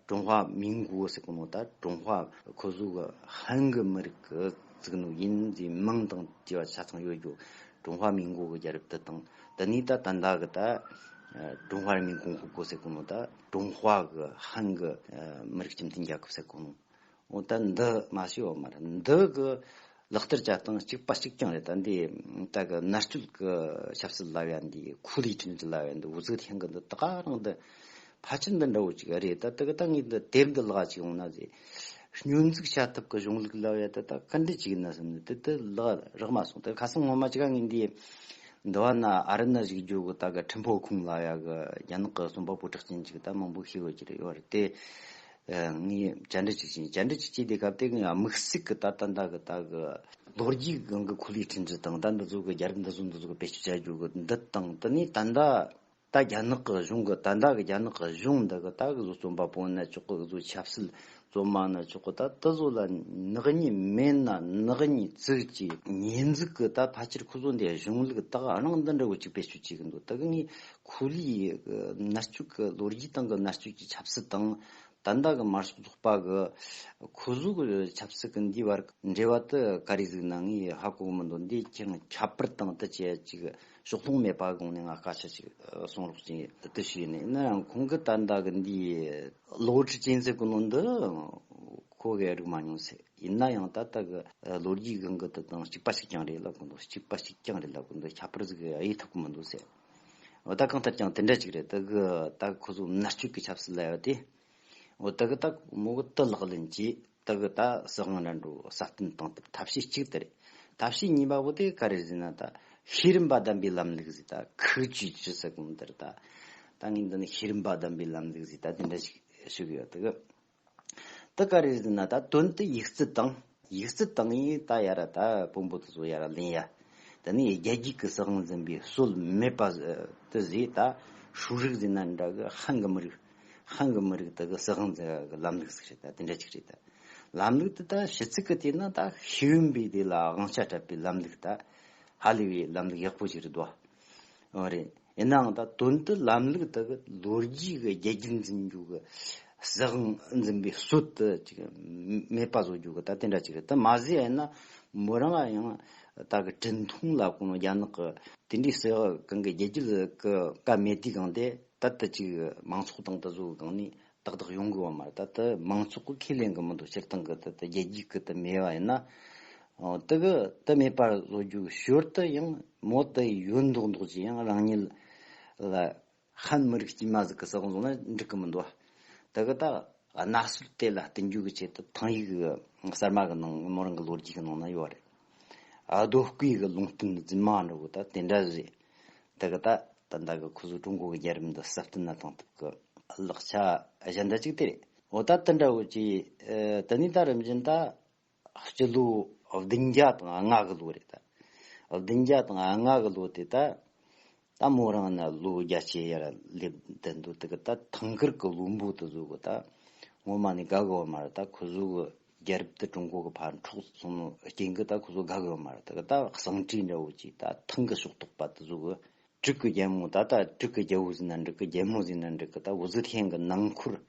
ཀྲུང་ཧྭ་མིན་གོ་ཟེར་གོ་ནོ་ད་ཀྲུང་ཧྭ་ཁོ་ཚོ་གི་ཧན་གི་མི་རིགས་གི་བཙུགས་ནོ་ཡིན་ཟེར་མིང་དང་བཅས་པ་ཆ་ཚང་ཡོད་རྒྱུ་ཀྲུང་ཧྭ་མིན་གོ་གི་རྒྱལ་རབས་དེ་དང་། དེ་ནས་ད་ད་ལྟ་གི་ད་ཀྲུང་ཧྭ་རིང་ལུགས་གོང་འཕེལ་གོ་ཟེར་གོ་ནོ་ད་ཀྲུང་ཧྭ་གི་ཧན་གི་མི་རིགས་སྤྱི་མཐུན་རྒྱལ་ཁབ་ཟེར་གོ་ནོ། འོ་ད་འདི་མ་ཤེས་བ་མ་རེད། འདི་གི་ལག་བསྟར་བྱ་སྟངས་གཅིག་པ་གཅིག་རྐྱང་རེད། ད་འདི་ད་གི་མནར་གཅོད་གི་ཆབ་སྲིད་ལབ་ཡ་འདི། ཁོ་ལི་ཁྲིན་ཏི་ལབ་ཡ་འདི། ཝུ་ཙི་ཐེན་གི་འདི་ད་ག་རང་འདི་ཕལ་ཆེར་འདི་འདྲ་བོ་ཅིག་རེད། ད་ད་གི་ད་ངས་འདི་དེབ་འདི་ལག་ཅིག་ཡོང་ན་ཟེར། སྙོན་འཛུགས་བྱ་ཐབས་ཀྱི་གཞུང་ལུགས་ལབ་ཡ་ད་ད་ག་འདྲ་ཅིག་ཡིན་ན་བསམ་ནས་དེ་དེ་ལག་རག་མ་སོང་། ད་ཁ་སང་ངོ་མ་ཅིག་ངས་འདི་འདི་བ་ན་ཨ་རི་ན་ཞིག་རྒྱུ་གི་ད་གི་ཁྲིན་ཕོ་ཁུང་ལབ་ཡ་གི་རྒྱ་ནག་གི་རྩོམ་པ་པོ་གྲགས་ཅན་ཅིག་ད་མང་པོ་ཤེས་ཡོད་ཀྱི་རེད། ཡོད་རེད་དེ། ངས་བཅར་འདྲི་ཅིག་བྱས། བཅར་འདྲི་ཅིག་བྱས་དུས་སྐབས་དེ་ངས་དམིགས་བསལ་གྱི་ད་ད་ལྟ་གི་ད་གི་ལོ་རྒྱུས་སྒང་གི་ཁོ་ལི་ཁྲིན་ཏི་དང་ད་འདི་ཚོ་གི་རྒྱལ་རབས་འདི་ཚོ་འདི་ཚོ་གི་བེད་སྤྱོད་བྱ་རྒྱུ་གི་འདི་དང་། དེ་ནས་ད་ལྟ་ད་རྒྱ་ནག་གི་གཞུང་གི་ད་ལྟ་གི་རྒྱ་ནག་གི་གཞུང་འདི་གི་ད་གི་བཟོ་རྩོམ་པ་པོ་ན་ཆོག་གི། བཟོ་ཆབ་སྲིད་རྩོམ་མ་ན་ཆོག་གི། ད་དེ་ཚོ་ལ་ནག་ཉེས་མེད་ན་ནག་ཉེས་བཙུགས་ཀྱི་ཉེས་འཛུགས་གི་ད་ཕལ་ཆེར་ཁོ་ཚོ་འདི་གཞུང་ལུགས་ད་ག་རང་འདི་འདྲ་བོ་ཅིག་བེད་སྤྱོད་བྱེད་གི་འདུག་ད་གི་ངས་ཁོ་ལི་མནར་གཅོད་གི་ལོ་རྒྱུས་སྟེང་གི་མནར་གཅོད་ཀྱི་ཆབ་སྲིད་དང་། ད་ལྟ་གི་དམར་ཤོག་ཚོགས་པ་གི་ཁོ་ཚོ་གི་ཆབ་སྲིད་གི་འདི་བར་འབྲེལ་བ་དེ་ག་རེ་ཟིག་ན་ངས་ཧ་གོ་གི་མི་འདུག་འདི་ཁྱེད་རང་ཁྱད་པར་དང་དེ་བྱས་ཅིག་ཕྱོགས་ལྷུང་མེད་པ་གོང་ནས་ང་སྐད་ཆ་ཅིག་གསུང་རོགས་ཅིག་དེ་ཞུས་ནས། ཡིན་ན་ཡང་ཁོང་གི་ད་ལྟ་གི་འདི་ལོ་ཁྲི་ཅན་ཟེར་གོ་ནོ་འདི་ཁོ་གི་རིག་མ་མྱོང་ཟེར། ཡིན་ན་ཡང་ད་ལྟ་གི་ལོ་རྒྱུས་སྒང་གི་དེ་དང་གཅིག་པ་གཅིག་རྐྱང་རེད་ལབ་གོ་འདུག་གཅིག་པ་གཅིག་རྐྱང་རེད་ལབ་གོ་འདུག་ཁྱད་པར་ཟིག་གཡས་ཐུབ་གི་མི་འདུག་ཟེར། འོ་ད་གང་ལྟར་ཀྱང་དེ་འདྲ་ཅིག་རེད། ད་གི་ད་ཁོ་ཚོ་མནར་གཅོད་ཀྱི་ཆབ་སྲིད་ལབ་ཡ་དེ། འོ་ད་གི་ད་མོ་གི་དེ་ལག་ལེན་གྱིས་ད་གི་ད་སྲིད་དབང་འགྲན་བསྡུར་སྲ་བརྟན་གཏོང་ཐབས་ཐབས་ཤེས་གཅིག་དེ་རེད། ཐབས་ཤེས་གཉིས་པ་བོ་དེ་ག་རེ་ཟེར་ན། ད་ཤེས་རིམ་པ་ལྡན་པའི་ལམ་ལུགས་ཟེར། ད་ཁུ་ཅུས་ཅི་ཟེར་གོ་ནོ་དེ་རེད། ད་ད་ངས་འདི་ནི་ཤེས་རིམ་པ་ལྡན་པའི་ལམ་ལུགས་ཟེར་ད་དེ་འདྲ་ཞིག་ཞུ་གི་ཡོད། ད་གི་ད་ག་རེ་ཟེར་ན། ད་དོན་དུ་ཡིག་རྩིས་དང་། ཡིག་རྩིས་དང་ཡིན་ད་ཡ་ར་ད་དཔོན་པོ་དེ་ཚོ་ཡ་ར་ལེན་ཡ། ད་ནི་རྒྱལ་རྒྱུད་ཀྱི་སྲིད་དབང་འཛིན་པའི་སྲོལ་མེད་པ་དེ་ཟེར། ད་ཧྲུའུ་རིགས་ཟེར་ན་འདྲ་གི་ཧན་གི་མི་རིགས། ཧན་གི་མི་རིགས་དེ་གི་སྲིད་དབང་འཛིན་ཡ་གི་ལམ་ལུགས་ཟིག་རེད། ད་དེ་འདྲ་ཅིག་རེད། ད་ལམ་ལུགས་དེ་ད་ཕྱི་ཚིག་གི་དེ་ན་ད་ཤེས་ཡོན་པའི་དེ་ལ་དབང་ཆ་སྤྲད་པའི་ལམ་ལུགས། ད་ཧ་ལས་པའི་ལམ་ལུགས་ཡག་པོ་ཅིག་རེད་དོ། འོ་རེད། ཡིན་ནའང་ད་དོན་དུ་ལམ་ལུགས་དེ་གི་ལོ་རྒྱུས་ཀྱི་རྒྱལ་རྒྱུད་འཛིན་རྒྱུ་གི་སྲིད་དབང་འཛིན་པའི་སྲོལ་དེ་ཅིག་མེད་པ་བཟོ་རྒྱུ་གི་ད་དེ་འདྲ་ཅིག་རེད། ད་མ་ཟད་ཡིན་ན་མོ་རང་ཡང་ད་གི་ཀྲུང་ཐུང་ལ་གོ་ནོ་རྒྱ་ནག་གི་དེ་འདྲའི་སྲིད་དབང་གི་རྒྱལ་རྒྱུད་གི་བཀའ་མེད་དུས་གང་དེ་ད་ད་ཅིག་མང་ཚོགས་དང་ད་བཟོ་གི་གང་ནས་ཏག་ཏག་ཡོང་གི་ཡོད་མ་རེད། ད་ལྟ་མང་ཚོགས་ཀྱིས་ཁས་ལེན་གི་མི་འདུག་སྤྱིར་བཏང་གི་ད་ལྟ་རྒྱལ་རྒྱུད་ཀྱི་ད་མེད་པ་ཡིན་ན། འོ་དེ་གི་ད་མེད་པ་བཟོ་རྒྱུ་ཞོར་དུ་ཡང་མོ་དེ་ཡོད་མདོག་མདོག་ཅིག་ཡང་རང་ཉིད་ལ་ཧན་མི་རིགས་དཀྱུས་མ་ཟིག་གི་སྲིད་དབང་བཟུང་ན་འགྲིག་གི་མི་འདུག་དེ་གི་ད་གནའ་སྲོལ་དེ་ལ་བསྟུན་རྒྱུ་གི་ཆེད་དུ་ཐང་ཡིག་གི་གསར་མ་གི་ནང་མོ་རང་གི་ལོ་རྒྱུས་གི་ནང་ན་ཡོད་རེད། རྡོ་བརྐོས་གི་ལུང་བསྟན་རྫུན་མ་འདྲ་བོ་ད་དེ་འདྲ་རེད། དེ་གི་ད་ད་ལྟ་གི་ཁོ་ཚོ་ཀྲུང་གོ་གི་རྒྱལ་རབས་འདི་སྲ་བརྟན་ན་གཏོང་ཐབས་གི་ལག་ཆ་གཞན་དག་ཅིག་དེ་རེད། འོ་ད་དེ་འདྲ་བོ་ཅིག་ཨ། དེ་ནས་ད་རིམ་བཞིན་ད་སྤྱི་ལོ་བདུན་བརྒྱ་དང་ལྔ་གི་ལོ་རེད། ད་བདུན་བརྒྱ་དང་ལྔ་གི་ལོ་དེ་ད་ད་མོ་རང་ན་ལོ་བརྒྱད་ཅུ་ཡར་སླེབས་བསྡད་འདུག་དེ་གི་ད་ཐང་དཀར་གི་བློན་པོ་དེ་ཚོ་གི་ད་ངོ་མ་ནས་དགའ་གི་ཡོད་མ་རེད། ད་ཁོ་ཚོ་གི་རྒྱལ་རབས་དེ་ཀྲུང་གོ་གི་ཕར་འཕྲོག་སོང་ནོ་རྐྱེན་གི་ད་ཁོ་ཚོ་དགའ་གི་ཡོད་མ་རེད། དེ་གི་ད་གསང་གྲོས་འདྲ་བོ་ཅིག་ད་ཐང་གི་ཕྱོགས་གཏོགས་པ་དེ་ཚོ་གི་དྲུག་གི་རྒྱལ་མོ། ད་ལྟ་དྲུག་གི་རྒྱལ་པོ་ཟེར་ན་འགྲིག་གི་རྒྱལ་མོ་ཟེར་ན་འགྲིག་གི་ད་ཝུ་ཙི་ཐེན་གི་ནང་འཁོར།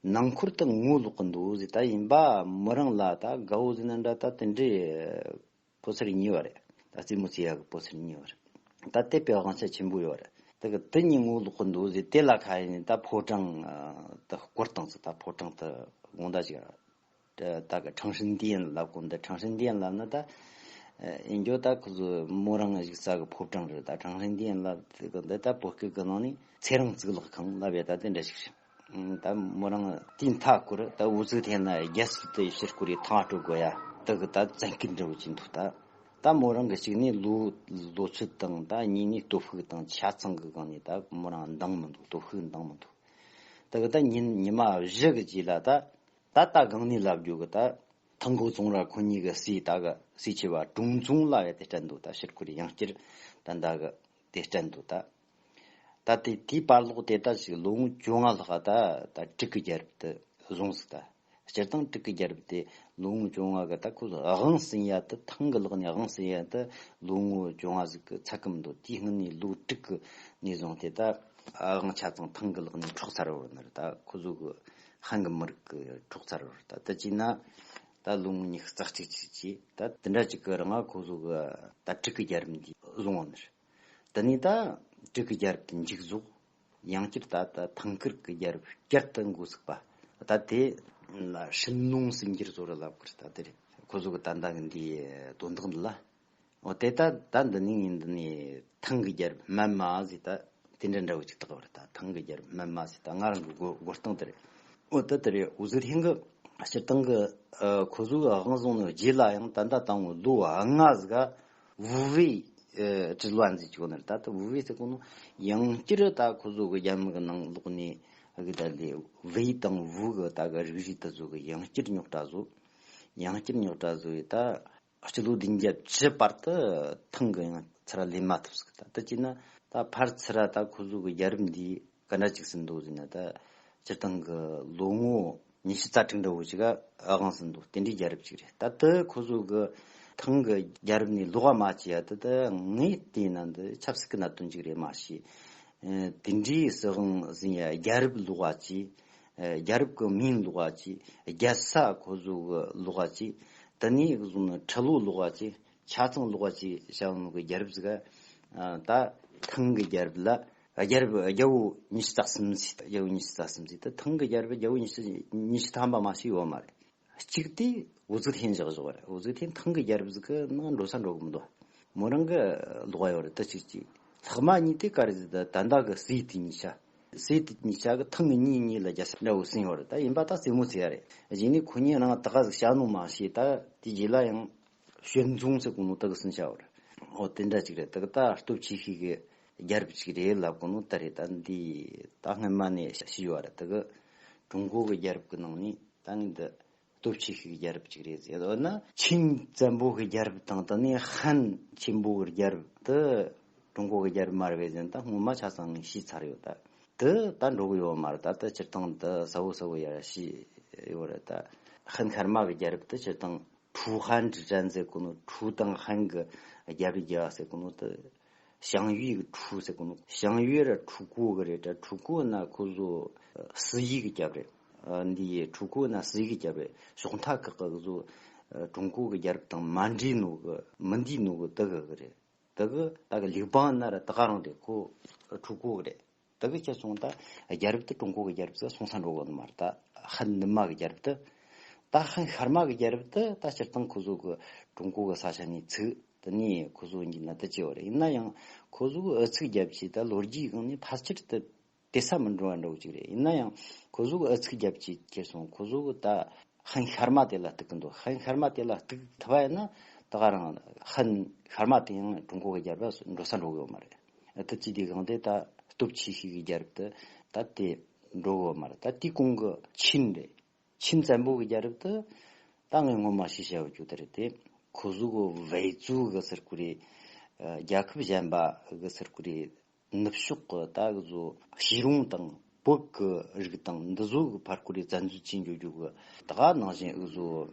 ནང་འཁོར་དུ་ངོ་ལོག་གི་འདུག་ཟེར། ད་ཡིན་པ་མོ་རང་ལ་ད་དགའ་བོ་ཟེར་ན་འདྲ་ད་དེ་འདྲའི་ཕོ་གསར་གཉིས་པ་རེད། ད་རྩེད་མོ་རྩེ་ཡག་གི་ཕོ་གསར་གཉིས་པ་རེད། ད་དེ་དཔེ་དབང་ཆ་ཆེན་པོ་ཡོད་རེད། ད་གི་དེ་གཉིས་ངོ་ལོག་གི་འདུག་ཟེར། དེ་ལ་ཁ་ཡིན་ད་ཕོ་བྲང་ད་སྐོར་བཏང་ཟེར། ད་ཕོ་བྲང་དུ་དགོང་ཟླ་ཅིག་ད་གི་ཁྲང་ཧྲིན་ཏིའན་ལབ་གོ་འདི། ཁྲང་ཧྲིན་ཏིའན་ལབ་ན་ད་ཨེ་ཡིན་རྒྱུ་ད་ཁོ་ཚོ་མོ་རང་བཞུགས་ས་གི་ཕོ་བྲང་རེད། ད་ཁྲང་ཧྲིན་ཏིའན་ལབ་དེ་གི་འདི་ད་བོད་སྐད་གི་ནང་ནས་ཚེ་རིང་གཙུག་ལག་ཁང་ལབ་ཡ་ད་དེ་འདྲ་ཞིག་རེད། ད་མོ་རང་དེའི་མཐའ་སྐོར་ད་ཝུ་ཙི་ཐེན་ན་རྒྱལ་སྲིད་དེ་ཕྱིར་སྐོར་རེ་ཐང་སྤྲོད་དགོས་ཡ། དེ་གི་ད་བཙན་སྐུལ་འདྲ་བོ་ཅིག་འདུག་ད་ད་མོ་རང་གི་གཅིག་ནས་ལོ་ལོ་ཚོད་དང་ད་གཉིས་ནས་སྟོབས་ཤུགས་དང་ཆ་ཚང་གི་སྒང་ནས་ད་མོ་རང་འདང་མི་འདུག་སྟོབས་ཤུགས་འདང་མི་འདུག་དེ་གི་ད་ཉིན་ཉི་མ་བཞི་གི་རྗེས་ལ་ད་ད་ད་སྒང་ནས་ལབ་རྒྱུ་གི་ད་ཐང་གོ་ཙུང་ར་ཁོ་གཉིས་གི་སྲས་ད་གི་སྲས་ཆེ་བ་ཀྲུང་ཙུང་ལ་གི་དེ་སྤྲད་འདུག་ད་ཕྱིར་ཁོ་རེ་ཡང་བསྐྱར་ད་ད་གི་དེ་སྤྲད་འདུག་ད། ད་དེ་དེའི་བར་ལོག་དེ་ད་ཅིག་ལོ་ངོ་བཅོ་ལྔ་ལྷག་ད་ད་ཀྲིག་གི་རྒྱལ་རབས་དེ་བཟུང་ཟིག་ད། སྤྱིར་བཏང་ཀྲིག་གི་རྒྱལ་རབས་དེ་ལོ་ངོ་བཅོ་ལྔ་གི་ད་ཁོ་ཚོ་དབང་ཟིན་ཡ་དེ་ཐང་གི་ལག་ནས་དབང་ཟིན་ཡ་དེ་ལོ་ངོ་བཅོ་ལྔ་ཟིག་གི་ཚད་གི་མི་འདུག་དེའི་སྔོན་ནས་ལོ་ཀྲིག་གི་ནས་བཟུང་སྟེ་ད་དབང་ཆ་ཚང་ཐང་གི་ལག་ནས་འཕྲོག་ཚར་བར་ནི་རེད། ད་ཁོ་ཚོ་གི་ཧན་གི་མི་རིགས་གི་འཕྲོག་ཚར་བར་ད་ད་ཅིག་ན་ད་ལོ་ངོ་ཉི་ཤུ་རྩ་གཅིག་ཅིག་ཅིག་ད་དེ་འདྲ་ཅིག་གི་རིང་ང་ཁོ་ཚོ་གི་ད་ཀྲིག་གི་རྒྱལ་རབས་འདི་བཟུང་བ་ནི་རེད། དེ་ནས་ད་ཀྲིག་གི་རྒྱལ་རབས་དེ་མཇུག་རྫོགས། ཡང་བསྐྱར་ད་ད་ཐང་ཀིར་གི་རྒྱལ་རབས་བསྐྱར་དུ་འགོ་ཚུགས་པ། ད་དེ་ལ་ཧྲིན་ནུང་ཟེར་འགྱུར་བཟོ་རུ་ལབ་ཀིར་ད་དེ་རེད། ཁོ་ཚོ་གི་ད་ད་གི་འདི་དོན་དག་འདི་ལ། འོ་དེ་ད་ད་འདི་ནས་ངས་འདི་ནས་ཐང་གི་རྒྱལ་རབས་སྨད་མ་ཟེར་ད་དེ་འདྲ་འདྲ་བོ་ཅིག་བཏགས་པ་རེད། ད་ཐང་གི་རྒྱལ་རབས་སྨད་མ་ཟེར་ད་ང་རང་གི་མགོ་མགོ་རྟིང་དེ་རེད། འོ་ད་དེ་རེད། འུ་ཟུར་ཧིང་གི་སྤྱིར་བཏང་གི་ཨ་ཁོ་ཚོ་གི་དབང་བཟུང་ནས་རྗེས་ལ་ཡང་ད་ད་དང་བོ་ལོ་ལྔ་ཟིག་ག་ཝུ་ཝེ་ཨ་ཀྲི་ལུའན་ཟེར་གྱི་ཡོད་ནི་རེད། ད་ད་ཝུ་ཝེ་ཟེར་གོ་ནོ་ཡང་བསྐྱར་ད་ཁོ་ཚོ་གི་རྒྱལ་མི་གི་ནང་ལོག་ནས་ཨ་གི་ད་ལས་ཝེ་དང་ཝུ་གི་ད་གི་རིགས་རུས་ད་ཚོ་གི་ཡང་བསྐྱར་རྙོག་དྲ་བཟོ། ཡང་བསྐྱར་རྙོག་དྲ་བཟོ་ཡི་ད་སྤྱི་ལོ་བདུན་བརྒྱ་བཅུ་བར་དུ་ཐང་གི་ཡང་ཚུར་ལེན་མ་ཐུབ་ཟིག་ད་ད་ཅི་ན་ད་ཕར་ཚུར་ད་ཁོ་ཚོ་གི་རྒྱལ་རབས་འདི་ག་འདྲ་ཅིག་ཟིན་འདུག་ཟེར་ན། ད་སྤྱིར་བཏང་གི་ལོ་ངོ་ཉི་ཤུ་རྩ་དྲུག་འདྲ་བོ་ཅིག་ག་དབང་ཟིན་འདུག་དེ་འདྲའི་རྒྱལ་རབས་ཅིག་རེད། ད་དེ་ཁོ་ཚོ་གི་ཐང་གི་རྒྱལ་རབས་ནས་ལོག་པ་མ་བྱས་ཡ་དེ་ད་ངས་བལྟས་ན་འདི་ཆབ་སྲིད་ཀྱི་གནད་དོན་ཅིག་རེད་མ་གཞི། ཨ་དེ་འདྲའི་སྲིད་དབང་ཟིན་ཡ་རྒྱལ་རབས་ལོག་པ་ཅིག་ཨ་རྒྱལ་རབས་ཀྱི་མིང་ལོག་པ་ཅིག་རྒྱལ་ས་ཁོ་ཚོ་གི་ལོག་པ་ཅིག་དེ་ནས་བཟུང་ནས་ཁྲི་ལོ་ལོག་པ་ཅིག་ཆ་ཚང་ལོག་པ་ཅིག་བྱ་བ་ནོ་གི་རྒྱལ་རབས་ཟིག་ཨ་ད་ཐང་གི་རྒྱལ་རབས་ལ་རྒྱལ་རབས་རྒྱལ་པོ་ཉི་ཤུ་རྩ་གསུམ་ཟེར། རྒྱལ་པོ་ཉི་ཤུ་རྩ་གསུམ་ཟེར། ད་ཐང་གི་རྒྱལ་རབས་རྒྱལ་པོ་ཉི་ཤུ་ཉི་ཤུ་ཐམ་པ་མ་ཞིག་ཡོད་མ་རེད། གཅིག་དེ་འུ་ཚུགས་ཐེན་བཞག་བཞག་པ་རེད། འུ་ཚུགས་ཐེན་ཐང་གི་རྒྱལ་རབས་ཟིག་གི་ནང་འགྲོ་ས་འགྲོ་གི་མི་འདུག་མོ་རང་གི་ལོག་པ་ཡོད་རེད། ད་གཅིག་གཅིག་ལྷག་མ་གཉིས་དེ་ག་རེ་ཟེར། ད་ད་ད་གི་སྲས་དེ་གཉིས་ཆ། སྲས་དེ་གཉིས་ཆ་གི་ཐང་གི་གཉིས་གཉིས་ལ་རྒྱལ་ས་འདྲ་བོ་ཟིན་ཡོད་རེད། ད་ཡིན་པ་ད་རྩེད་མོ་རྩེ་ཡ་རེད། གཞི་ནས་ཁོ་གཉིས་རང་ད་ག་ཟིག་བྱ་ནོ་མ་ཤེས། ད་དེ་རྗེས་ལ་ཡང་ཞོན་ཙུང་ཟེར་གོ་ནོ་ད་གི་ཟིན་བྱ་བ་རེད། འོ་དེ་འདྲ་ཅིག་རེད། ད་གི་ད་སྟོབས་ཆེ་ཤོས་གི་རྒྱལ་རབས་ཅིག་རེད་ལབ་གོ་ནོ་ད་རེད། ད་འདི་ད་སྔན་མ་ནས་ཤེས་ཡོད་རེད། ད་གི་ཀྲུང་གོ་གི་རྒྱལ་རབས་གི་ནང་ནས་ད་ངས་འདི་སྟོབས་ཆེ་ཤོས་ཀྱི་རྒྱལ་རབས་ཅིག་རེད་ཟེར་ཡོད་ན། ཆིན་བཙན་པོ་གི་རྒྱལ་རབས་དང་དེ་ནས་ཧན་ཆེན་པོ་གི་རྒྱལ་རབས་དེ་ཀྲུང་གོ་གི་རྒྱལ་རབས་མ་རེད་པས་ཟེར་ན་ད་སྔོན་མ་ཆ་ཚང་ངས་ཤེས་ཚར་ཡོད། ད་དེ་ད་འགྲོ་གི་ཡོད་མ་རེད། ད་ད་སྤྱིར་བཏང་དེ་གསལ་བོ་གསལ་བོ་ཡར་ཤེས་ཡོད་རེད། ད་ཧན་ཤར་མ་གི་རྒྱལ་རབས་དེ་སྤྱིར་བཏང་ཁྲུའུ་ཧན་ཀྲི་ཀྲན་ཟེར་གོ་ནོ། ཁྲུའུ་དང་ཧན་གི་རྒྱལ་རབས་བརྒྱབ་པ་ཟེར་གོ་ནོ་དེ། ཞང་ཡུས་གི་ཁྲུའུ་ཟེར་གོ་ནོ། ཞང་ཡུས་ར་ཁྲུའུ་གོ་གི་རེད། ད་ཁྲུའུ་གོ་ན་ཁོ་ཚོ་སི་ཡི་གི་རྒྱལ་རབས་རེད། ཨ་འདི་ཁྲུའུ་གོ་ན་སི་ཡི་གི་རྒྱལ་རབས་རེད། ཕྱོགས་མཐའ་ཁག་གི་ཁོ་ཚོ་ཀྲུང་གོ་གི་རྒྱལ་རབས་དང་མ་འདྲེས་ནོ་གི་མི་འདྲེས་ནོ་གི་དེ་གི་གི་རེད། དེ་གི་ད་གི་ལིའུ་པང་ན་ར་ད་ག་རང་རེད། ཁོ་ཁྲུའུ་གོ་གི་རེད། དེ་གི་ཁྱེར་སོང་ད་རྒྱལ་རབས་དེ་ཀྲུང་གོ་གི་རྒྱལ་རབས་དེ་སོང་ས་འགྲོ་གི་ཡོད་ནི་མ་རེད། ད་ཧན་ནུབ་མ་གི་རྒྱལ་རབས་དེ། ད་ཧན་ཤར་མ་གི་རྒྱལ་རབས་དེ་ད་སྤྱིར་བཏང་ཁོ་ཚོ་གི་ཀྲུང་གོ་གི་ས་ཆ་ནས་ཚུགས། དེ་ནས་ཁོ་ཚོ་གཉིས་ན་དེ་བྱས་པ་རེད། ཡིན་ན་ཡང་ཁོ་ཚོ་གི་ཨུ་ཚུགས་རྒྱབ་ཀྱི་ད་ལོ་རྒྱུས་སྒང་ནས་ཕལ་ཆེར་དུ་དེ་ས་མི་འགྲོ་བ་འདྲ་བོ་ཅིག་རེད། ཡིན་ན་ཡང་ཁོ་ཚོ་གི་ཨུ་ཚུགས་རྒྱབ་ཀྱི་ཁྱེར་སོང་། ཁོ་ཚོ་གི་ད་ཧན་ཤར་མ་དེ་ལ་གཏུག་གི་འདུག་ཧན་ཤར་མ་དེ་ལ་གཏུག་ཐུབ་པ་ཡིན་ན་ད་ག་རང་ཧན་ཤར་མ་དེ་ཡང་ཀྲུང་གོ་གི་རྒྱལ་རབས་འགྲོ་ས་འགྲོ་གི་ཡོད་མ་རེད། ཨ་ད་ཅི་དེ་གང་དེ་ད་སྟོབས་ཆེ་ཤོས་ཀྱི་རྒྱལ་རབས་དེ་ད་དེ་འགྲོ་གི་ཡོད་མ་རེད། ད་དེའི་གོང་གི་ཆིན་རེད། ཆིན་བཙན་པོ་གི་རྒྱལ་རབས་དེ་ད་ངས་ངོ་མ་ཤེས་བྱ་བ་རྒྱུ་དེ་རེད་དེ། ཁོ་ཚོ་གི་ཝེ་ཙུའུ་གི་ཟེར་གོ་རེད། ཨ་རྒྱལ་ཁབ་གཞན་པ་གི་ཟེར་གོ་རེད། ནུབ་ཕྱོགས་གི་ད་གི་ཚོ་ཞི་རོང་དང་བོད་གི་རིགས་དང་འདི་ཚོ་གི་བར་སྐོར་རེ་བཙན་འཛུལ་བྱེད་འཇུག་རྒྱུ་གི་ད་ག་ནང་བཞིན་འུ་ཚོ་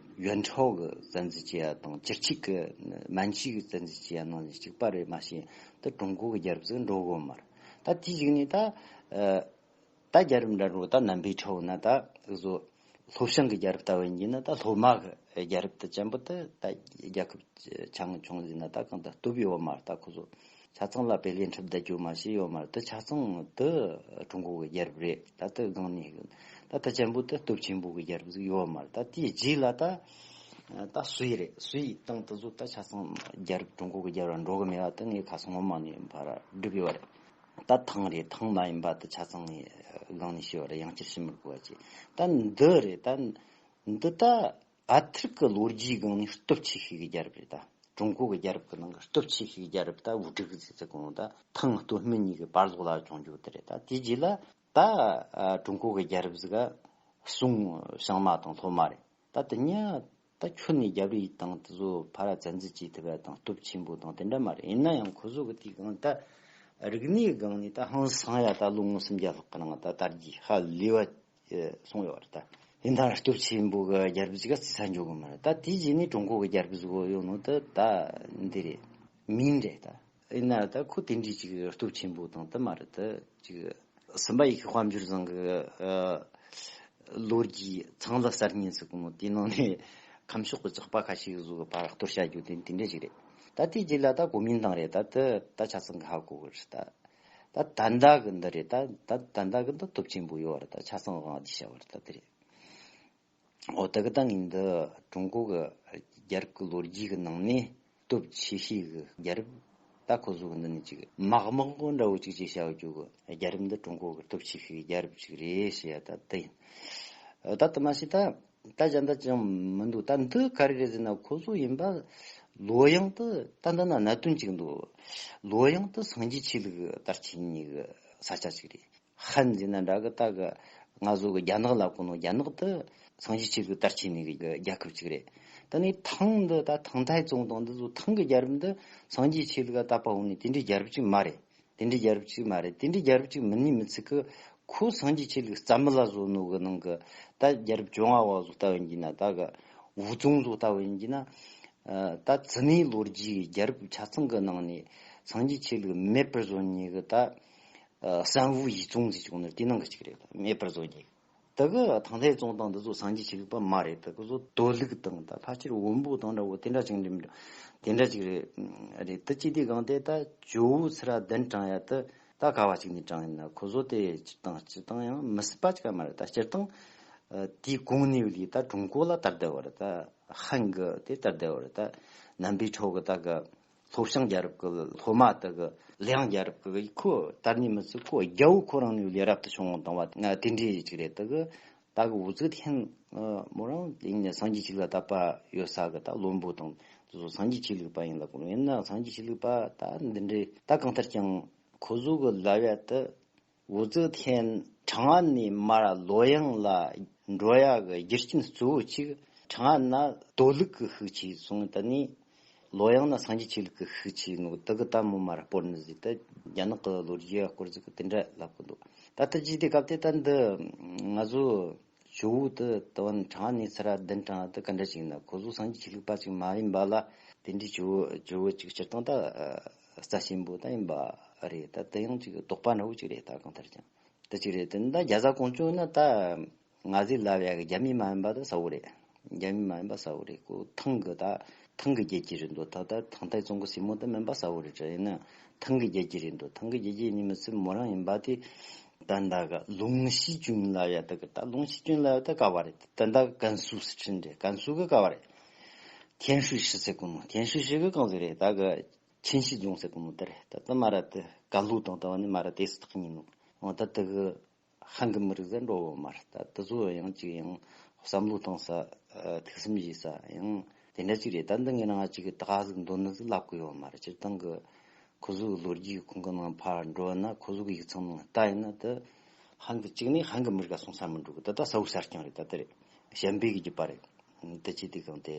ཡོན་ཁྲའོ་གི་བཙན་འཛུལ་བྱེད་ཡ་དང་ཅི་ཆིག་གི་མན་ཆི་གི་བཙན་འཛུལ་བྱེད་ཡ་ནང་བཞིན་གཅིག་པ་རེད། མ་གཞི་ད་ཀྲུང་གོ་གི་རྒྱལ་རབས་ཟིག་འགྲོ་གི་ཡོད་མ་རེད། ད་དེའི་གཞུག་ནས་ད་ཨ། ད་རྒྱལ་རབས་འདྲ་འགྲོ་ད་ནམ་པའི་ཁྲོད་ན་ད་བཟོ། ལྷོ་བྱང་གི་རྒྱལ་རབས་ལྟ་བུ་ཡིན་ན་ད་སློབ་མ་གི་རྒྱལ་རབས་དེ་ཅན་པོ་དེ་ད་རྒྱལ་ཁབ་ཆུང་ཆུང་ཟིན་ན་ད་གང་ད་སྟོབས་ཡོད་མ་རེད། ད་ཁོ་ཚོ་ཆ་ཚང་ལ་བེད་ལེན་འཁྲབ་བསྡད་རྒྱུ་མ་ཤེས་ཡོད་མ་རེད། ད་ཆ་ཚང་དུ་ཀྲུང་གོ་གི་རྒྱལ་རབས་རེད། ད་དེ་སྒང་ནས་ད་ད་ཅན་པོ་དེ་སྟོབས་ཆེན་པོ་གི་རྒྱལ་རབས་ཟིག་ཡོད་མ་རེད། ད་དེའི་རྗེས་ལ་ད་ད་སུའི་རེད། སུའི་དང་དེ་ཚོ་ད་ཆ་ཚང་རྒྱལ་རབས་ཀྲུང་གོ་གི་རྒྱལ་རབས་འགྲོ་གི་མེད་པ་དེ་ངས་ཁ་སང་ངོ་མ་ནས་ཕར་བསྒྲུབས་ཡོད་རེད། ད་ཐང་རེད། ཐང་མ་ཡིན་པ་དེ་ཆ་ཚང་ངས་སྒང་ནས་ཤེས་པ་རེད། ཡང་བསྐྱར་ཤེས་མི་དགོས་པ་ཅིག་ད་འདི་རེད། ད་འདི་ད་ ག་ཐུར་གི་ལོ་རྒྱུས་སྒང་ནས་སྟོབས་ཆེ་ཤོས་ཀྱི་རྒྱལ་རབས་རེད་ད། ཀྲུང་གོ་གི་རྒྱལ་རབས་ཀྱི་ནང་གི་སྟོབས་ཆེ་ཤོས་ཀྱི་རྒྱལ་རབས་ད་ཝུ་ཀྲུག་ཟེར་ཚེ་གོང་ད་ཐང་སྟོད་སྨད་གཉིས་ཀྱི་བར་ལོགས་ལ་བྱུང་རྒྱུ་དེ་རེད་ད། དེའི་རྗེས་ལ་ད་ཀྲུང་གོ་གི་རྒྱལ་རབས་ཟིག་ག་སུང་ཞང་མ་དང་སློབ་མ་རེད། ད་དེ་གཉིས་ད་ཁྱོན་ནས་རྒྱབ་རི་དང་དེ་ཚོ་ཕ་ར་བཙན་འཛུལ་བྱེད་ཐུབ་ཡ་དང་སྟོབས་ཆེན་པོ་དང་དེ་འདྲ་མ་རེད། ཡིན་ན་ཡང་ཁོ་ཚོ་གི་དེའི་སྒང་ད་རིག་གནས་སྒང་ནས་ད་ཧང་སང་ཡ་ད་ལོ་ངོ་སུམ་བརྒྱ་ལྷག་གི་ནང་ད་དར་རྒྱས་ཧ་ལས་པ་སོང་ཡོད་རེད་ད། ཡིན་ད་སྟོབས་ཆེན་པོ་གི་རྒྱལ་རབས་ཅིག་ག་རྩི་ས་འཇོག་གི་མ་རེད་ད། དེའི་རྗེས་ནས་ཀྲུང་གོ་གི་རྒྱལ་རབས་ཟིག་ཡོད་ནོ་ད་ད་འདི་རེད། མིན་རེད་ད། ཡིན་ན་ད་ཁོ་དེ་འདྲའི་ཅིག་སྟོབས་ཆེན་པོ་དང་དེ་མ་རེད་ད་ཅིག་སུམ་པ་ཡི་གེ་དཔལ་འབྱོར་བཟང་གི་ཨ་ལོ་རྒྱུས་ཚང་ལ་གསར་རྙིང་ཟེར་གོ་ནོ་དེའི་ནང་ནས་ཁམས་ཕྱོགས་ཀྱི་ཇག་པ་ཁ་ཤས་ཀྱི་བཟོ་གི་ཕར་གཏོར་བྱ་རྒྱུ་དེ་དེ་འདྲ་ཞིག་རེད། ད་དེའི་རྗེས་ལ་ད་གོ་མིན་ཏང་རེད་ད། དེ་ད་ཆ་ཚང་གི་ཧ་གོ་གི་རེད་ད། ད་ད་ལྟ་གི་འདི་རེད་ད། ད་ད་ལྟ་གི་འདི་སྟོབས་ཆེན་པོ་ཡོད་རེད་ད། ཆ་ཚང་དབང་བསྡུས་བྱ་བ་རེད་ད་དེ་རེད། འོ་ད་གི་ད་ངས་འདི་ཀྲུང་གོ་གི་རྒྱལ་རབས་ཀྱི་ལོ་རྒྱུས་ཀྱི་ནང་ནས་སྟོབས་ཆེ་ཤོས་ཀྱི་རྒྱལ་རབས་ད་ཁོ་ཚོ་གི་འདི་ནས་ཅིག་མག་མོག་གི་འདྲ་བོ་ཅིག་ཅིག་བྱ་རྒྱུ་གི་རྒྱལ་རབས་འདི་ཀྲུང་གོ་གི་སྟོབས་ཆེ་ཤོས་ཀྱི་རྒྱལ་རབས་ཅིག་རེད་ཞེས་ཡ་ད་དེ་ཡིན། ད་དེ་མ་ཟད་ད་ད་གཞན་དག་ཅང་མི་འདུག་ད་འདི་ག་རེ་རེད་ཟེར་ན་ཁོ་ཚོ་ཡིན་པ་ལོ་ཡང་དུ་ད་འདི་ན་གནད་དོན་ཅིག་འདུག་ལོ་ཡང་དུ་སངས་རྒྱས་ཆོས་ལུགས་དར་ཆེན་གཉིས་ཀྱི་ས་ཆ་ཅིག་རེད། ཧན་ཟེར་ན་འདྲ་གི་ད་གི་ང་ཚོ་གི་རྒྱ་ནག་ལབ་གོ་ནོ་རྒྱ་ནག་དུ་སངས་རྒྱས་ཆོས་ལུགས་དར་ཆེ་ནི་གི་རྒྱལ་ཁབ་ཅིག་རེད། ད་ནི་ཐང་འདི་ད་ཐང་ཐའི་ཙུང་དང་འདི་ཚོ་ཐང་གི་རྒྱལ་རབས་འདི་སངས་རྒྱས་ཆོས་ལུགས་ལ་དད་པ་འོང་ནི་དེ་འདྲའི་རྒྱལ་རབས་ཅིག་མ་རེད། དེ་འདྲའི་རྒྱལ་རབས་ཅིག་མ་རེད། དེ་འདྲའི་རྒྱལ་རབས་ཅིག་མིན་ནི་མི་ཚིག་གི་ཁོ་སངས་རྒྱས་ཆོས་ལུགས་རྩ་མེད་ལ་བཟོ་ནོ་གི་ནང་གི་ད་རྒྱལ་རབས་བཅོ་ལྔ་བ་བཟོ་ལྟ་བུ་ཡིན་གྱི་ན་ད་གི་ཝུ་ཙུང་བཟོ་ལྟ་བུ་ཡིན་གྱི་ན། ད་ཙི་ནའི་ལོ་རྒྱུས་རྒྱལ་རབས་ཆ་ཚང་གི་ནང་ནས་སངས་རྒྱས་ཆོས་ལུགས་མེད་པར་བཟོ་ནི་གི་ད། ཨ་三武一宗ཟེར་ཆོག་ནི་དེ་ནང་གི་གཅིག་རེད། མེད་པར་བཟོ་རྒྱུ། དེ་གི་ཐང་ཐའི་ཙུང་དང་འདི་ཚོ་སངས་རྒྱས་ཆོས་ལུགས་པ་མ་རེད། དེ་གི་ཚོ་དོ་ལུགས་དང་ད་ཕལ་ཆེར་བོན་པོ་དང་འདྲ་བོ་དེ་འདྲ་ཅིག་འདྲ་དེ་འདྲ་ཅིག་རེད། རེད་དེ་ཅི་དེ་གང་དེ་ད་ཇོ་བོ་ཚུར་གདན་དྲངས་ཡ་དེ་ད་ག་བ་ཅིག་ནས་དྲངས་ཡིན་ན་ཁོ་ཚོ་དེ་སྤྱིར་བཏང་སྤྱིར་བཏང་ཡང་མི་སྲིད་པ་ཅིག་མ་རེད། ད་སྤྱིར་བཏང་དེའི་གོང་ནས་ལས་ད་ཀྲུང་གོ་ལ་དར་བསྡད་པ་རེད། ད་ཧན་གི་དེ་དར་བསྡད་པ་རེད། ད་ནན་པའི་ཁྲོ་གི་ད་གི་ལྷོ་བྱང་རྒྱལ་རབས་ཀྱི་སློབ་མ་དག་གི་ལེའང་རྒྱལ་རབས་ཀྱི་ཁོ་དར་ནི་མི་ཚུགས། ཁོ་རྒྱལ་པོ་ཁོ་རང་ནས་ལས་རབ་ཏུ་བྱུང་བ་དང་བ་ང་དེ་འདྲའི་ཅིག་རེད། དག་གི་ད་གི་ཝུ་ཙི་ཐན་མོ་རང་ཡིན་ནས་སངས་རྒྱས་ཆོས་ལུགས་དད་པ་ཡོད་ས་གི་ད་བློན་པོ་དང་དེ་ཚོ་སངས་རྒྱས་ཆོས་ལུགས་པ་ཡིན་ལ་གོ་ཡིན་ན་སངས་རྒྱས་ཆོས་ལུགས་པ་ད་འདི་འདྲའི་ད་གང་ལྟར་ཀྱང་ཁོ་ཚོ་གི་ལབ་ཡ་དེ། ཝུ་ཙི་ཐན་ཁྲང་ཨན་ནས་མར་ལོ་ཡང་ལ་འགྲོ་ཡ་གི་རྒྱུ་རྐྱེན་གཙོ་བོ་གཅིག་ཁྲང་ཨན་ན་དོ་ལུགས་ཀྱི་ཤུགས་ཆེ་སོང་། ད་ནི་ལོ་ཡང་ན་སངས་རྒྱས་ཆོས་ལུགས་ཀྱི་ཤུགས་ཆེ་ནོ་དེ་གི་ད་མོ་མར་སྤོར་ནི་ཟིག་ད་རྒྱ་ནག་གི་ལོ་རྒྱུས་སྐོར་ཟིག་གི་དེ་འདྲ་ལབ་གི་འདུག་ད་ལྟ་ཅི་དེ་སྐབས་དེ་ད་འདི་ང་ཚོ་ཇོ་བོ་དེ་དུ་བན་ཁྲང་ཨན་ནས་ཚུར་གདན་དྲངས་དེ་ག་འདྲ་ཞིག་ན་ཁོ་ཚོ་སངས་རྒྱས་ཆོས་ལུགས་པ་ཅིག་མ་ཡིན་པ་ལ་དེ་འདྲའི་ཇོ་བོ་ཇོ་བོ་ཅིག་སྤྱིར་བཏང་ད་རྩ་ཆེན་པོ་ད་ཡིན་པ་རེད། ད་དེ་ཡང་ཅིག་དོགས་པ་འདྲ་བོ་ཅིག་རེད། ད་གང་ལྟར་ཀྱང་། དེ་གཅིག་རེད། དེ་ནི་ད་རྒྱ་བཟའ་གོང་ཆུང་ན་ད་ང་ཚོའི་ལབ་ཡ་གི་རྒྱ་མི་མ་ཡིན་པ་ད་གསལ་བོ་རེད། རྒྱ་མི་མ་ཡིན་པ་གསལ་བོ་རེད། ཁོ་ཐང་གི་ད་ཐང་གི་རྒྱལ་གྱི་རེད་འདུག་ད་ད་ཐང་ཐའི་ཙུང་གི་སྲས་མོ་ད་མིན་པ་གསལ་བོ་རེད། དྲ་ཡིན་ན་ཐང་གི་རྒྱལ་གྱི་རེད་འདུག་ཐང་གི་རྒྱལ་གྱི་ནི་མི་ཚེ་མོ་རང་ཡིན་པ་དེ་ད་ད་ག་ལུང་ཤི་ཅུན་ལབ་ཡ་ད་གི་ད་ལུང་ཤི་ཅུན་ལབ་ཡ་ད་ག་བ་རེད། ད་ད་ཀན་སུའུ་སི་ཁྲིན་རེད། ཀན་སུའུ་གི་ག་བ་རེད། ཐེན་ཧྲུའི་ཧྲི་ཟེར་གོ་ནོ་ཐེན་ཧྲུའི་ཧྲི་གི་གང་ཟིག་རེད། ད་གི་ཆིན་ཤི་རྫོང་ཟེར་གོ་ནོ་དེ་རེད། ད་ད་མ་ར་དེ་ཀན་ལྷོ་དང་ད་བ་ནི་མ་ར་དེ་སི་ཐག་ཉིན་ནོ་འོ་ད་དེ་གི་ཧན་གི་མི་རིགས་ཟེར་འགྲོ་བོ་མ་རེད། ད་དེ་ཚོ་ཡང་ཅིག་ཡང་བསམ་བློ་བཏང་ས་ཨ་ཐུགས་བསམ་བཞེས་ས་ཡང་དེ་འདྲ་ཅིག་རེད། ད་འདི་ངས་རང་ཅིག་གི་ད་ག་ཟིག་འདོན་ནི་ཟིག་ལབ་གི་ཡོད་མ་རེད། སྤྱིར་བཏང་གི་ཁོ་ཚོ་གི་ལོ་རྒྱུས་ཁོང་གི་ནང་ཕར་འགྲོ་ན་ཁོ་ཚོ་གི་ཡིག་ཚང་ནང་ལྟ་ཡིན་ན་ད་ཧན་གི་གཅིག་ནས་ཧན་གི་མི་རིགས་ག་སོང་ས་མི་འགྲོ་གི་ད་ད་ས་འུ་ས་རྐྱང་རེད། ད་དེ་རེད། ཞན་པའི་གི་རྒྱུད་པ་རེད། ད་ཅི་དེ་གང་དེ།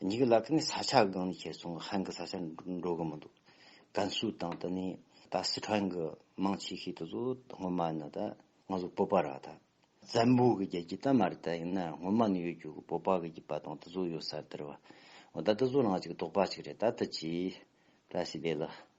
གཉིས་ཀྱི་ལ་ཁ་ནས་ས་ཆ་སྒང་ནས་ཁྱེར་སོང་ཧན་གི་ས་ཆ་འགྲོ་གི་མི་འདུག་ཀན་སུའུ་དང་དེ་ནས་ད་སི་ཁྲོན་གི་མང་ཆེ་ཤོས་དེ་ཚོ་སྔོན་མ་ཡིན་ན་ད་ང་ཚོ་བོད་པ་ར་ད་བཙན་པོ་གི་རྒྱལ་རྒྱུད་ད་མ་རེད། ད་ཡིན་ན་སྔོན་མ་ནས་ཡོད་རྒྱུ་གི་བོད་པ་གི་རྒྱུད་པ་དང་དེ་ཚོ་ཡོད་ས་དེ་རེད་བ། འོ་ད་དེ་ཚོ་རང་ཅིག་དོགས་པ་ཅིག་རེད། ད་ད་ཅི་བཀྲ་ཤིས་བདེ་ལེགས།